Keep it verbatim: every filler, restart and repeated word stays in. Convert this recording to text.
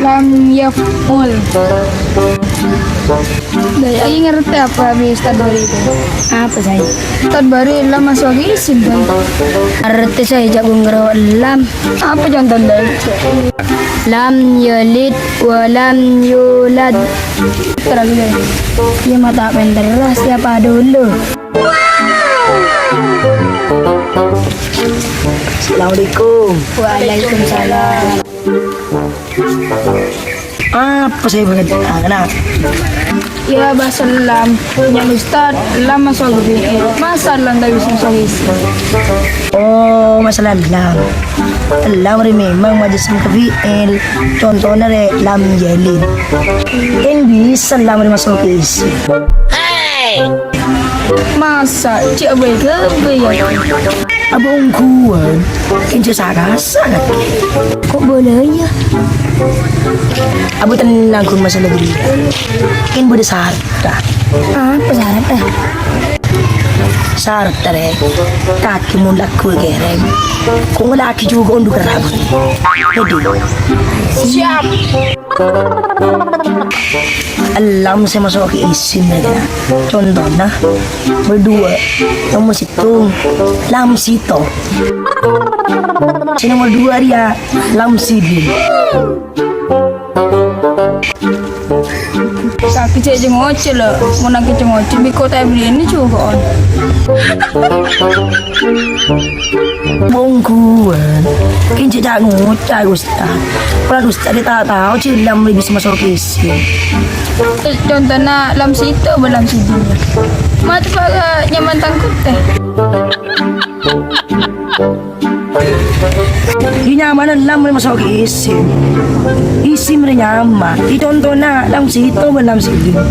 Lam yaf'ul. Dâ' iyâ ngartè apa bi' Ustad Bari itu? Apa, Say? Ustad Bari, lam maso'a isim, Say. Ngartè, Say, jhâ' ghun ngarèya lam. Apa contoh, Say? Lam yalid wa lam yulad. Terus, Say. Iyâ, ma' ta' pènter, siapa dulu? Assalamualaikum. Waalaikumsalam. Apa sè bâdâ? Ah, kenapa? Iyâ, bâdâ lam. Nyaman Ustad, lam maso'a ka fi'il. Masa' lam ta' bisa maso'a ka isim? Oh, masalah lam. Lam rèya memang majâsem ka fi'il. Contona rèya lam yalid. Kan bisa lam rèya maso'a ka isim. Masa' cè' abâi-ghâbâi, yâ? Abâ' ongghuwân, kèng jhâ' sa-kasa kakè. Kok boleh, yâ? Abâ' tennang ghun masalah bâriyâ. Kèng bâdâ sarat. Apa sarat, ah? Sarat, rè. Kakè mon lagghu èkèrèm, kok ngola'aghi jhuko' ondu' kerra, Bun. Jadi. Siap. Lam sè maso'a ka isim, yâ. Contona, nomor duwâ', nomor sèttong, lam sèttong. Sè nomor duwâ' rèya, lam sèttong. Kakè cè' jhâ' ngoca', lo. Mon kakè cè' ngoca', bi' kok ta' èbellina jhuko'na. Ongghuwân, kèng jhâ' ngoca', Ustad. Pola Ustad ta' tao jhâ' lam rèya bisa maso'a ka isim. Contona lam sèttong bân lam sèttong. Ma' teppa' ka nyaman tangkot, tè. Iyâ, nyamana lam rèya maso'a ka isim. Isim rèya nyaman. Iyâ, contona lam sèttong bân lam sèttong.